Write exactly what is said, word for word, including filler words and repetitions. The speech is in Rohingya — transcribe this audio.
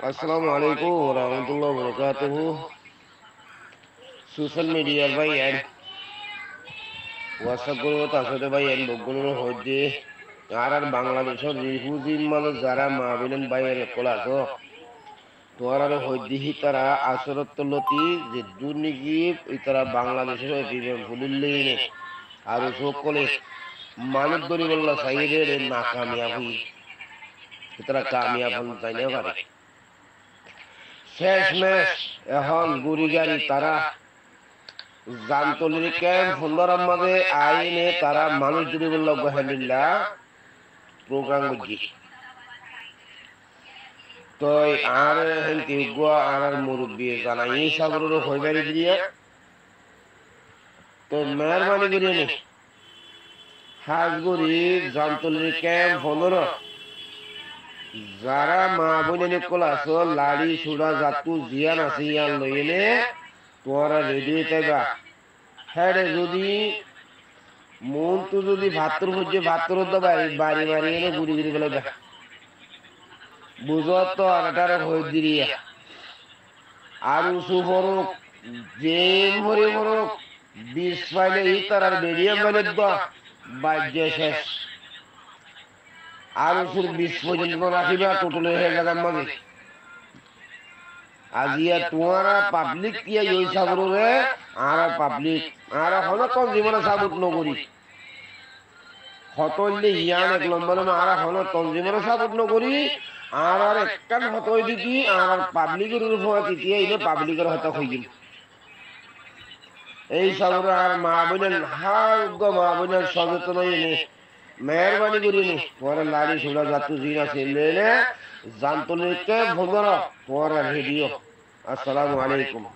Assalamu alaikum warahmatullahi wabarakatuhu. Social media r báiyain, WhatsApp group ot asé de báiyain, beggúnore hoiddé, añárar Bangladecor refugee r mazé zará maa boin báiyain ókkol asó, tuáñrare hoiddé, ítara asórottú loti zeddúr niki ítara Bangladecor refugee fulillé ne, ar usu ókkole manúic dóribolla saiyé de, nakamiyab óiye. Ítara kamiyab ói no fare. Céc mec ehón guri gari tará Zantolir kemp fondórar mazé aiyéne tará manúic dóribolla uggwá héndilla program goijjé. Toi añáre hénti uggwá añárar murubbiye zanaiyé, sáborore hoi bari diyé. Toi meherbani goríyene hás gorí Zantolir kemp fondóra zará maa boin ókkol asó, lari, sura, zattú ziyán asé yían loiyéne tuáñra redi ói táiba. Héçe zodi muúntu zodi fattór foijjé, fattór uddá bari bari bari ene guri guri felaiba. Buzó to, ar etáre hoi diriya. Ar usu foruk, zeén fori foruk, bis faile ítarar beçiya faile dó, baijje céc. Ar usur bis foijjonto no rakíba, total hé zagar mazé. Aziya tuáñra pablik kiyá yói saburore, añára pablik, añára honó tonzimore sabut no gorí. Hotá óilde yián ek lombor, añára honó tonzimore sabut no gorí, añárar ekkán hotá óilde ki, añárar pablikor uore fúañti diya, ine pablikor hotá hoiyum. Ei sabure añárar maa boinan, hár uggwá maa boinan soceton óiyene, meherbani goríyene, tuáñra lari sura zattú zin asé loiyene, Zantolir kemp fondóra tuáñra redi ó. Assalamu alaikum.